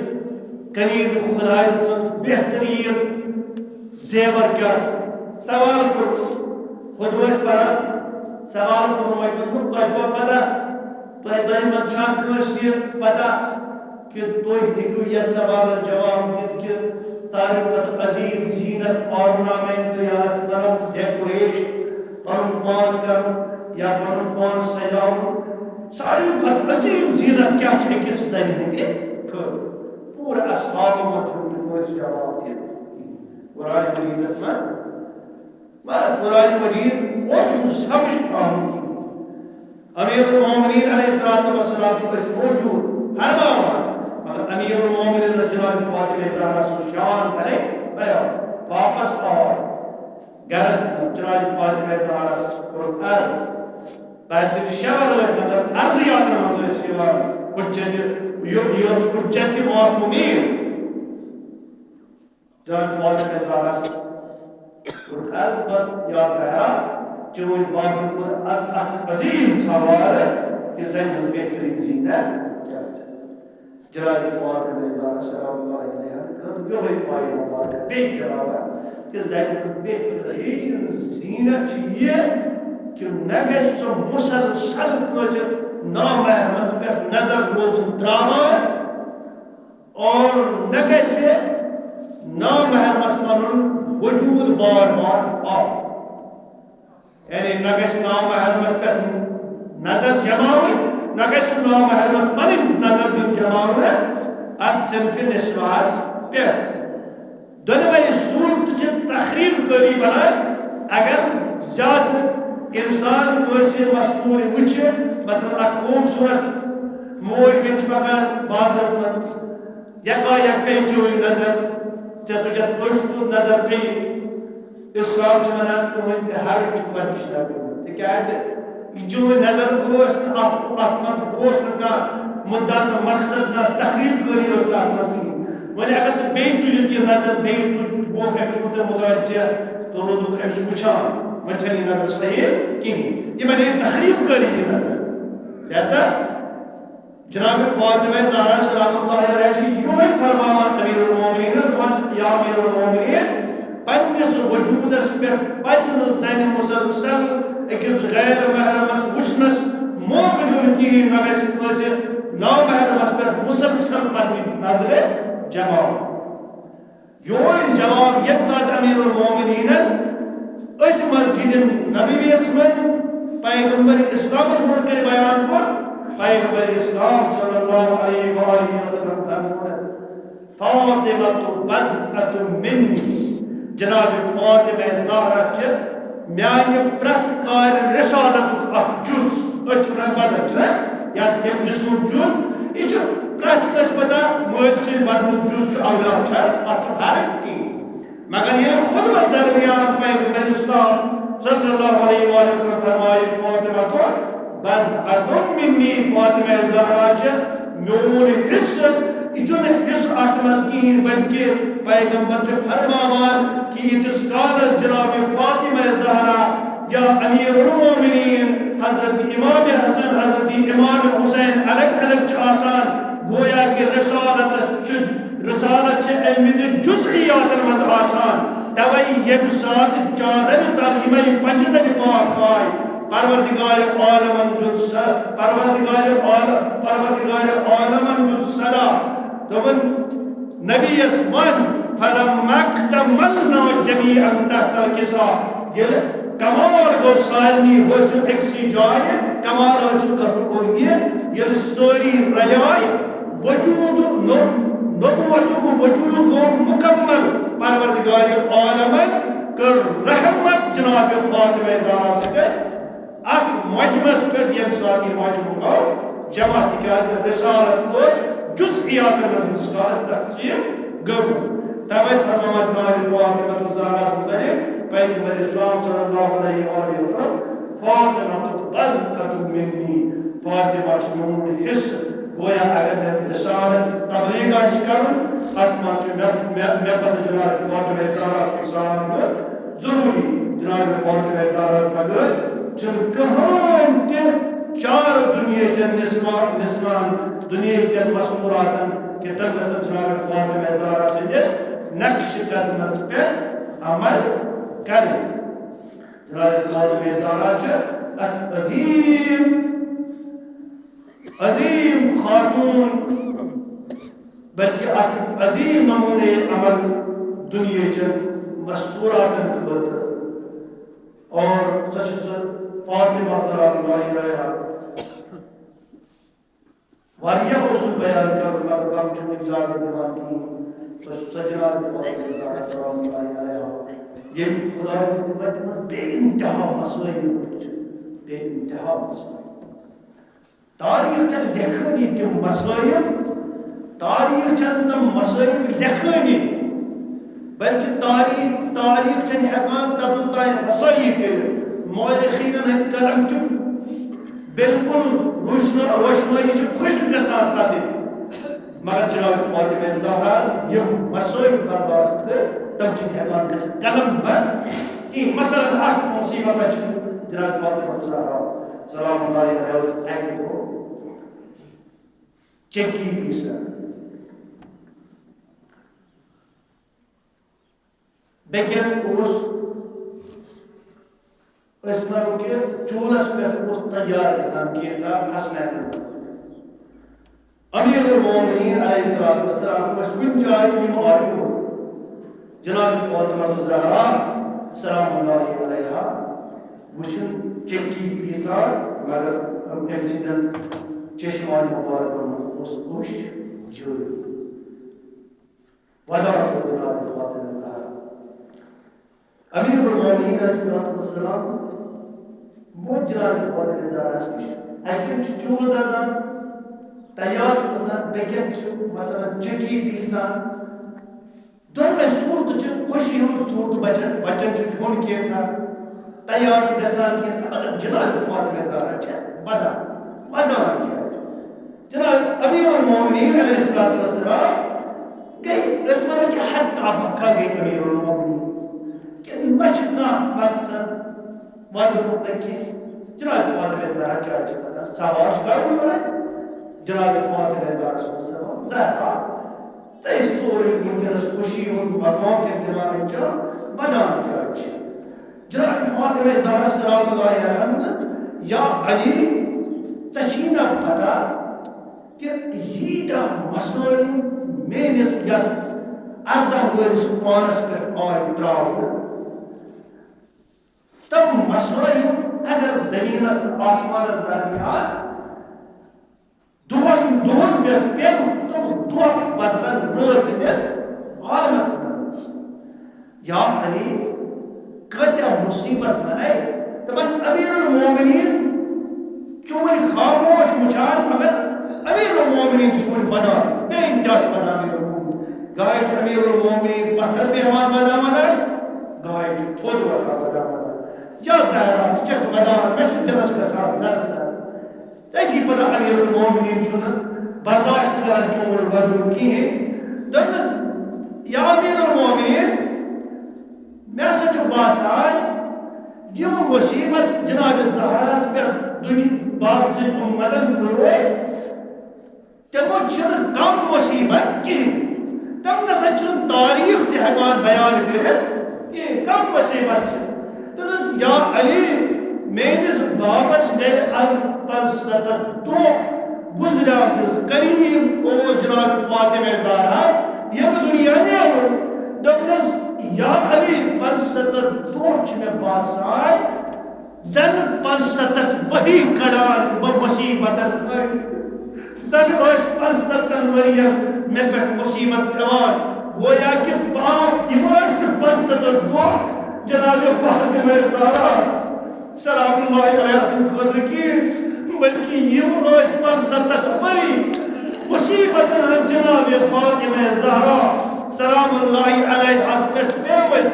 کنیز خداے سٕنٛز بہترین زیور کیٛاہ چھُ؟ سوال کوٚر، خود ٲسۍ پران، سوال کوٚر، وۄنۍ دوٚپُکھ، تۄہہِ چھُوا پتہ؟ تۄہہِ، تۄہہِ منٛز چھا کٲنٛسہِ یہِ پتہ کہِ تُہۍ ہیٚکِو یتھ سوالس جواب دِتھ کہِ ساروی کھۄتہٕ عظیٖم زینت، ornament یا اتھ ونو decoration، پنُن پان کرُن یا پنُن پان سجاوُن، ساروی کھۄتہٕ عظیٖم زینت کیٛاہ چھِ أکِس زنہِ ہٕنٛدِ خٲطرٕ؟ پوٗرٕ اصحابو منٛز چھُنہٕ کٲنٛسہِ جواب دِتھ۔ قرآن مجیدس منٛز، مگر قرآن مجید اوس نہٕ سمجھ آمُت کِہیٖنۍ۔ امیر المومنین علیہ الصلوۃ والسلام تہِ ٲسۍ موجود، فرماوان، مگر امیر المومنین جناب فاطمہ زہرا سٕنٛز شان کرے بیان۔ واپس آو گرس منٛز، جناب فاطمہ زہرا کوٚر عرض۔ بس یہِ شاعر ٲسۍ، مگر عرض یاترا منٛز ٲسۍ یِوان حجت، یہِ، یہِ ٲس حجت معصومین۔ جناب فاطمہ زہرا کوٚر عرض، بس یا زہرا، چٲنۍ بابن کوٚر از اکھ عظیٖم سوال کہِ زنہِ ہٕنٛز بہترین زینت کیٛاہ چھِ؟ جناب فاطمہ زہرا سلام اللہ علیہا کٔر یِہوٚے پایہِ مبارکہ بیٚیہِ تلاوت کہِ زنہِ ہٕنٛز بہتریٖن زینت چھِ یہِ کہِ نہ گژھِ سۄ مُسلسل کٲنٛسہِ نامحرمس پٮ۪ٹھ نظر روزُن ترٛاوان اور نہ گژھِ نامحرمس پنُن وجوٗد بار بار ہاوُن۔ یعنی نہ گژھِ نامحرمس پٮ۪ٹھ نظر جماوٕنۍ، نہ گژھِ نامحرمس پنٕنۍ نظر دیُن جماونہٕ اتھ صنفِ نسواہس پٮ۪ٹھ۔ دۄنوَے صوٗرتہٕ چھِ تخریٖب کٲری بنان۔ اگر زیادٕ انسان کٲنٛسہِ مستوٗرۍ وٕچھِ، مثلاً اکھ خوٗبصوٗرت موج بیٚنہِ چھِ پکان بازرس منٛز، یکا یک پیٚیہِ چٲنۍ نظر، ژےٚ تُجتھ أچھ تہٕ نظر پیٚیہِ۔ اسلام چھُ ونان، کٕہٕنۍ تہِ حرج چھُنہٕ گۄڈٕنِچ نظرِ منٛز، تِکیازِ یہِ چٲنۍ نظر ٲس نہٕ اتھ، اتھ منٛز اوس نہٕ کانٛہہ مُدعا تہٕ مقصد، کانٛہہ تخریٖب کٲری ٲس نہٕ اتھ منٛز کِہیٖنۍ۔ وۄنۍ اگر ژٕ بیٚیہِ تُجتھ یہِ نظر، بیٚیہِ تُج، گوکھ أمِس وُچھ ژےٚ مُتوجہ، تہٕ روٗدُکھ أمِس وٕچھان، وۄنۍ چھَنہٕ یہِ نظر صحیح کِہیٖنۍ۔ یہِ بنے تخریٖب کٲری یہِ نظر۔ لہذا جناب فاطمہ زہرا سلام اللہ علیہا چھِ یِہوٚے فرماوان امیر المومنین، دپان چھِ، یا امیر المومنین، پننِس وجوٗدس پٮ۪ٹھ پزِ نہٕ زنہِ مسلسل أکِس غیر محرمس وٕچھنس موقعہٕ دیُن کِہیٖنۍ، نہ گژھِ کٲنٛسہِ نامحرمس پٮ۪ٹھ مسلسل پننہِ نظرِ جماوٕنۍ۔ یِہوٚے جواب ییٚمہِ ساتہٕ امیر المومنینن أتھۍ مسجد نبویس منٛز پیغمبر اسلامس برونٛٹھ کنہِ بیان کوٚر، پیغمبر اسلام صلی اللہ علیہ وآلہ وسلم فرموونس، "فاطمہ بضعۃ منی"، جناب فاطمہ زہرا چھِ میانہِ پرٛٮ۪تھ کارِ رسالتُک اکھ جُز۔ أسۍ چھِ ونان بدن، چھُنہ؟ یا تٔمۍ جسمُک جُز، یہِ چھُ پرٛٮ۪تھ کٲنٛسہِ پتہ، مٲلۍ سٕنٛدِ بدنُک جُز چھُ اولاد، چھا؟ اتھ چھُ فرق کِہیٖنۍ۔ مگر ییٚلہِ خطبس درمیان پیغمبر اسلام صلی اللہ علیہ وآلہ وسلم فرمایہِ، "فاطمہ تو بضعۃ منی"، فاطمہ زہرا چھِ میون حصہٕ، یہِ چھُنہٕ حصہٕ اتھ منٛز کِہیٖنۍ، بلکہِ پیغمبر چھُ فرماوان کہ ییٖتِس کالس جناب فاطمہ زہرا یا امیر المومنین حضرت امام حسن، حضرت امام حسین الگ الگ چھِ آسان، گویا کہ رسالتس چھُ، رسالت چھِ امہِ وِزِ جزئیاتن منٛز آسان۔ توے ییٚمہِ ساتہٕ چادرِ تل یِمے پنجہِ تلہِ پاک آے، پروردگار عالمن دیُت س-، پروردگار عال-، پروردگار عالمن دیُت صدا، دوٚپُن، نبی یس ون، "فلما اکتملنا جمیعا تحت الکسا"، ییٚلہِ کمال گوٚو سارنٕے حٲصِل أکسٕے جایہِ، کمال حٲصِل گژھُن گوٚو یہِ، ییٚلہِ سٲری رلیے، وجود نو-، نبوتُک وجود گوٚو مکمل، پروردگار عالمن کٔر رحمت جناب فاطمہ زہرا سۭتۍ۔ اتھ مجمعس پٮ۪ٹھ ییٚمہِ ساتہٕ یہِ مجمع گوٚو جمع، تِکیازِ رسالت ٲس جزئیاتن منٛز ییٖتِس کالس تقسیٖم گٔمٕژ۔ توے فرماوان جناب فاطمہ الزہراہس متعلق پیغمبر اسلام صلی اللہ علیہ وآلہ وسلم، "فاطمہ بضعۃ منی"، فاطمہ چھِ میون حصہٕ۔ گویا اگر مےٚ رسالت تبلیغ آسہِ کرُن، اتھ منٛز چھُ مےٚ، مےٚ، مےٚ پتہٕ جناب فاطمہ زہراہس کُن سلام دیُن۔ ضروری جناب فاطمہ زہراہس بغٲر چھُنہٕ کٕہٕنۍ تہِ چار دُنیہٕچن نسوان، نسوان دُنیہٕچن مستوراتن کہِ تِم گژھن جناب فاطمہ زہرا سٕنٛدِس نقش قدمس پٮ۪ٹھ عمل کرٕنۍ۔ جناب فاطمہ زہرا چھِ اکھ عظیم، عظیم خاتون، بلکہ اکھ عظیم نمونہ عمل دنیا چن مستوراتن خٲطرٕ۔ اور سۄ چھِ سۄ فاطمہ سلام اللہ علیہا۔ واریاہ اوس نہٕ بیان کرُن، مگر وقت چھُنہٕ اجازت دِوان کِہیٖنۍ۔ سۄ چھِ سۄ جناب فاطمہ زہرا سلام اللہ علیہا، ییٚمۍ خدایہِ سٕنٛدِ وتہِ منٛز بے انتہا مصٲیب وٕچھ، بے انتہا مصٲیب۔ تاریخ چھنہٕ لیکھٲنی تِم مصٲیب، تاریخ چھنہٕ تِم مصٲیب لیکھٲنی، بلکہ تاریخ، تاریخ چھنہٕ ہیکان توٚتام رسٲیی کٔرِتھ۔ مورخینن ہٕنٛدۍ قلم چھِ بالکل روشن-، روشنٲیی چھِ خشک گژھان تتہِ۔ مگر جناب فاطمہ زہرا یِم مصٲیب برداشت کٔر، تِم چھِنہٕ ہیکان گٔژھِتھ قلم بند کینٛہہ۔ مثلاً، اکھ مصیبت چھِ جناب فاطمہ زہرا سلام اللہ علیہا ٲس اکہِ دۄہ چکی پیسان۔ بیٚکٮ۪ن اوس، أسۍ وَنو کہِ چوٗلَس پٮ۪ٹھ اوس تیار گژھان کینٛہہ تام حسنینَن۔ امیر المومنین علیہ الصلوۃ والسلام ٲسۍ کُنہِ جایہِ، یِم آیہِ اور۔ جناب فاطمہ الزہرا سلام اللہ علیہا وٕچھِن چکی پیسان، مگر أمۍ سٕنٛدٮ۪ن چشمان مبارکن منٛز اوس اوٚش جٲری۔ ودان کوٚر جناب فاطمہ زہرا۔ امیر المومنین علیہ الصلوۃ والسلام ووت جناب فاطمہ زہراہس نِش۔ اکہِ چھُ چوٗلہٕ دَزان، تیار چھُ گژھان، بیٚکہِ چھُ مثلاً چکی پیسان۔ دۄنوَے صوٗرتہٕ چھِ خوشی ہُنٛد صوٗرتہٕ، بچن، بچن چھُ کھیوٚن کینٛژھا، تیار چھُ گژھان کینٛژھا، مگر جناب فاطمہ زہرا چھےٚ ودان، ودان کیٛازِ؟ جناب امیر المومنین علیہ الصلوۃ والسلام گٔے، أسۍ وَنو کہِ ہکا بکا گٔے امیر المومنین، کہِ نہ چھُ کانٛہہ مقصد ودنُک نہ کینٛہہ۔ جناب فاطمہ زہرا کیٛازِ چھِ ودان؟ سوال چھُ کرُن وۄنۍ۔ جناب فاطمہ زہرا چھِ ودان، زہرا، تۄہہِ سورُے وٕنکیٚنَس خوشی ہُنٛد مقام تہِ دِوان چھِ، ودان کیٛازِ چھِ؟ جناب فاطمہ زہرا سلام اللہ علیہا ووٚنُس، یا علی، ژےٚ چھی نا پتہ کہِ ییٖتیٛاہ مسٲیِل میٲنِس یتھ ارداہ وُہرِس پانس پٮ۪ٹھ آے تراونہٕ؟ تِم مسٲیِل اگر زمینس تہٕ آسمانس درمیان دۄہس، دۄہن پٮ۪ٹھ پیٚن، تِم دۄہ بدلن رٲژ ہٕنٛدِس عالمس منٛز۔ یا علی، کۭتیاہ مصیبت بناے۔ دپان، امیر المومنین، چون خاموش وٕچھان، مگر امیر المومنین چھُ وۄنۍ ودان، بے انتہا چھُ ودان امیر المومنین۔ گاہے چھُ امیر المومنین پتھر بیہوان ودان ودان، گاہے چھُ تھوٚد وۄتھان ودان ودان۔ یا زہرا، ژٕ چھکھ ودان، مےٚ چھُ دِلس گژھان زر زر۔ تٔتی پتہٕ امیر المومنین چھُنہٕ برداشت کران چون ودُن کِہیٖنۍ۔ دوٚپنَس، یا امیر المومنین، مےٚ ہسا چھُ باسان، یِم مصیبت جناب زہراہس پٮ۪ٹھ دُنیا باقٕے سٕنٛدۍ اُمتن ترٲے، تِمو چھِنہٕ کم مصیبت کِہیٖنۍ۔ تِم نسا چھِنہٕ تاریخ تہِ ہٮ۪کان بیان کٔرِتھ کِہیٖنۍ، کم مصیبت چھِ۔ دوٚپنَس، یا علی، میٲنِس بابس گٔے از پانٛژھ ستتھ دۄہ گُزریمتِس، قریب اوس جناب فاطمہ زہرا ییٚمہِ دُنیا نیرُن۔ دوٚپنَس، یا علی، پانٛژھ ستتھ دۄہ چھِ مےٚ باسان زن پانٛژھ ستتھ ؤری کڑان بہٕ مصیبتن أنٛدۍ۔ زن ٲسۍ پانٛژھ ستتھ ؤرین مےٚ پٮ۪ٹھ مصیبت پٮ۪وان۔ گویا کہِ پاپ یِم ٲسۍ نہٕ پانٛژھ ستتھ دۄہ جناب فاطمہ زہرا سلام اللہ علیہ سٕنٛدِ خٲطرٕ کِہیٖنۍ، بلکہِ یِم ٲسۍ پانٛژھ ستتھ ؤری مصیبتن ہٕنٛدۍ جناب فاطمہ زہرا سلام اللہ علیہَس پٮ۪ٹھ پیمٕتۍ۔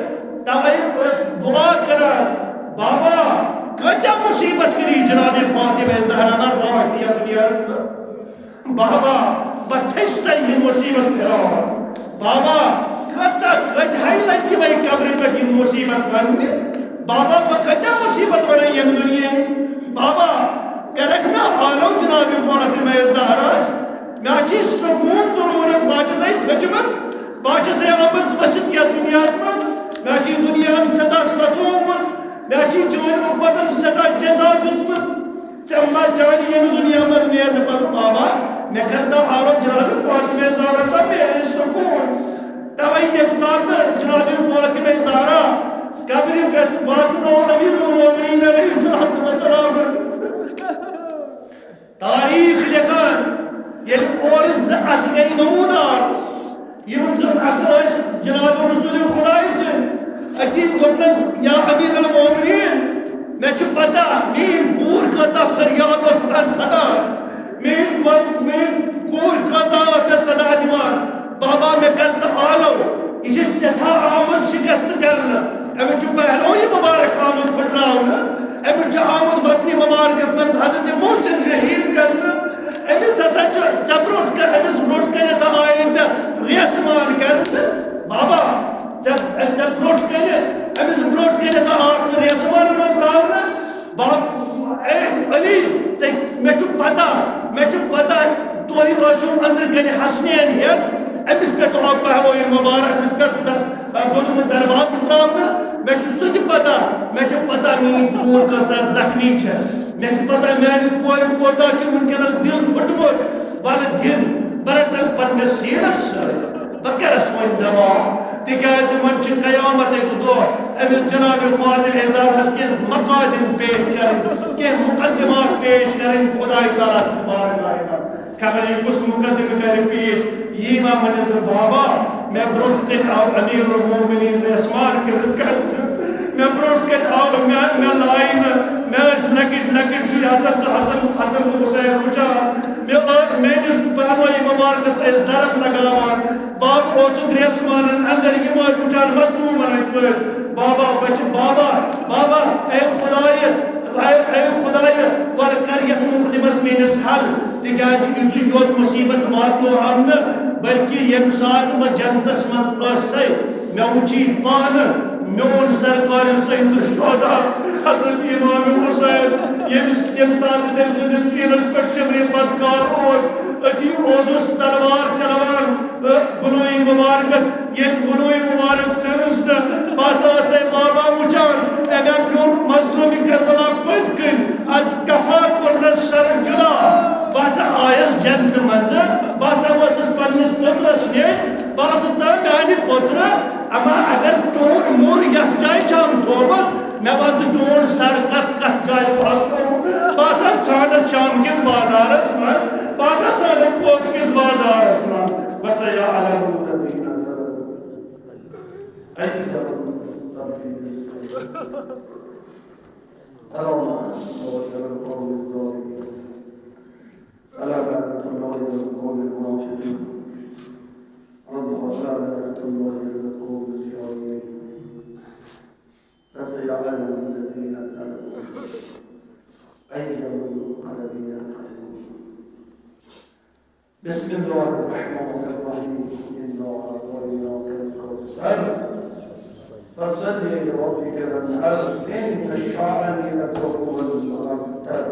توے ٲس دعا کران، بابا، کۭتیاہ مصیبت کٔری جناب فاطمہ زہرا برداشت یتھ دُنیاہس منٛز؟ بابا، بہٕ تھٔج سا یہِ مصیبت پھِراوان۔ بابا، کۭژاہ، کۭتہَے لَٹہِ یِمَے قبرِ پٮ۪ٹھ یِم مصیبت وَننہِ؟ بابا، بہٕ کۭتیاہ مصیبت وَنَے ییٚمہِ دُنیاہٕے؟ بابا، کَرَکھ مےٚ آلو جناب فاطمہ زہراہَس؟ مےٚ چھِ سکوٗن ضروٗرت، بہٕ چھَسَے تھٔجمٕژ، بہٕ چھَسَے آمٕژ ؤسِتھ یَتھ دُنیاہَس منٛز، مےٚ چھِ یہِ دُنیاہَن سٮ۪ٹھاہ ستوومُت، مےٚ چھِ چٲنۍ اُمتَن سٮ۪ٹھاہ جزا دیُتمُت۔ ژےٚ ما چانہِ ییٚمہِ دُنیا منٛز نیرنہٕ پتہٕ، بابا، مےٚ کر تہٕ آلو جناب فاطمہ زہرا سا میلے سکوٗن۔ توے ییٚمہِ ساتہٕ جناب فاطمہ زہرا قبرِ پٮ۪ٹھ واتنو امیر المومنین علیہ الصلوۃ والسلام، تاریخ لیکھان، ییٚلہِ اورٕ زٕ اتھٕ گٔے نمودار، یِمن زن اتھٕ ٲسۍ جناب رسول خداے سٕنٛدۍ۔ أتی دوٚپنس، یا امیر المومنین، مےٚ چھُ پتہ، میٲنۍ کوٗر کۭژاہ فریاد ٲسٕس اتھ ژھٹان، میٲنۍ کورِ، میٲنۍ کوٗر کۭژاہ ٲس مےٚ صدا دِوان، بابا، مےٚ کر تہٕ آلو، یہِ چھِ سٮ۪ٹھاہ آمٕژ شکست کرنہٕ، أمِس چھُ پہلوٕے مُبارک آمُت پھٕٹراونہٕ، أمِس چھُ آمُت بطنِ مُبارکس منٛز حضرت محسن شہید کرنہٕ، أمِس ہسا چھُ ژےٚ برونٛٹھ کن، أمِس برونٛٹھ کنہِ ہسا آیے ژےٚ ریسمان کرنہٕ۔ بابا، ژےٚ، ژےٚ برونٛٹھ کنہِ، أمِس برونٛٹھ کنہِ ہسا آکھ ژٕ ریسمانن منٛز تھاونہٕ۔ باب، اے علی، ژےٚ، مےٚ چھُ پتہ، مےٚ چھُ پتہ، تُہۍ ٲسِو أنٛدرٕ کنہِ حسنین ہٮ۪تھ، أمِس پٮ۪ٹھ آو پہلوٕے مُبارکس پٮ۪ٹھ دس-، آ، بوٚنمُت دروازٕ ترٛاونہٕ۔ مےٚ چھُ سُہ تہِ پتہ، مےٚ چھِ پتہ میٛٲنۍ کوٗر کۭژاہ زخمی چھےٚ، مےٚ چھِ پتہ میٛانہِ کورِ کوتاہ چھُ وٕنکیٚنس دِل پھُٹمُت۔ وَلہٕ دِن، بہٕ رَٹَن پنٛنِس سیٖنَس سۭتۍ، بہٕ کَرَس وۄنۍ دوا، تِکیٛازِ وۄنۍ چھِ قیامتٕکۍ دۄہ، أمِس جناب فاطمہ زہراہَس کینٛہہ مقادم پیش کَرٕنۍ، کینٛہہ مقدمات پیش کَرٕنۍ خداے تعالیٰ سٕنٛز بارگاہہِ منٛز۔ خبر یہِ کُس مقدمہٕ کَرِ پیش، یی ما وَنٮ۪س، بابا، مےٚ برونٛٹھ کَنہِ آو امیر المومنین ریسمان کٔرِتھ کَنہِ۔ مےٚ برونٛٹھ کَنہِ آو، مےٚ، مےٚ لایہِ نہٕ، مےٚ ٲسۍ لۄکٕٹۍ لۄکٕٹۍ شُرۍ حسن تہٕ حسن، حسن تہٕ حسین وٕچھان۔ مےٚ ٲس، میٲنِس پہلوٕے مُبارکس ٲسۍ ضرب لگاوان۔ بابہٕ اوسُکھ ریسمانن اندر، یِم ٲسۍ وٕچھان مظلومن ہٕنٛدۍ پٲٹھۍ۔ بابا بچ-، بابا، بابا، اے خدایہِ، اے، اے خدایہِ، وَلہٕ کر یتھ مقدمس میٲنِس حل، تِکیازِ یُتُے یوت مصیبت واتنوہم نہٕ، بلکہ ییٚمہِ ساتہٕ بہٕ جنتس منٛز ٲسسے، مےٚ وُچھی پانہٕ میون سرکار سید الشہداء حضرت امام حسین، ییٚمِس، ییٚمہِ ساتہٕ تٔمۍ سٕنٛدِس سیٖنس پٮ۪ٹھ شمرِ بدکار اوس، أتی اوسُس تلوار چلاوان، تہٕ گُلوے مُبارکس ییٚلہِ گُلوے مُبارک ژٔلٕس نہٕ، بہٕ ہسا ٲسے بابا وُچھان، أمۍ ہا پھیوٚر مظلومِ کربلا پٔتۍ کِنۍ، از کفا کوٚرنس سر جدا۔ بہٕ ہسا آیس جنتہٕ منٛزٕ، بہٕ ہسا وٲژٕس پننِس پوٚترس نِش، بہٕ ہسا دپان، میانہِ پوٚترٕ، اما اگر چون موٚر یتھ جایہِ چھام تھوومُت، مےٚ وَن تہٕ چون سر کتھ کتھ جایہِ پھۄکھ گوٚو۔ بہٕ ہسا ژھانڈتھ شام کِس بازارس منٛز، بہٕ ہسا ژھانڈتھ کوفہٕ کِس بازارس منٛز۔ فسيعلم الذين ظلموا أي يوم ينتصرون. اللهم صل وسلم على القوم الظالمين. ألا لعنة الله على القوم الفاسقين. اللهم ألا لعنة الله على القوم الجائرين. فسيعلم الذين ظلموا أي منقلب ينقلبون. بسم الله الرحمن الرحيم. إنا أعطيناك الكوثر. فصل لربك وانحر. إن شانئك هو الأبتر.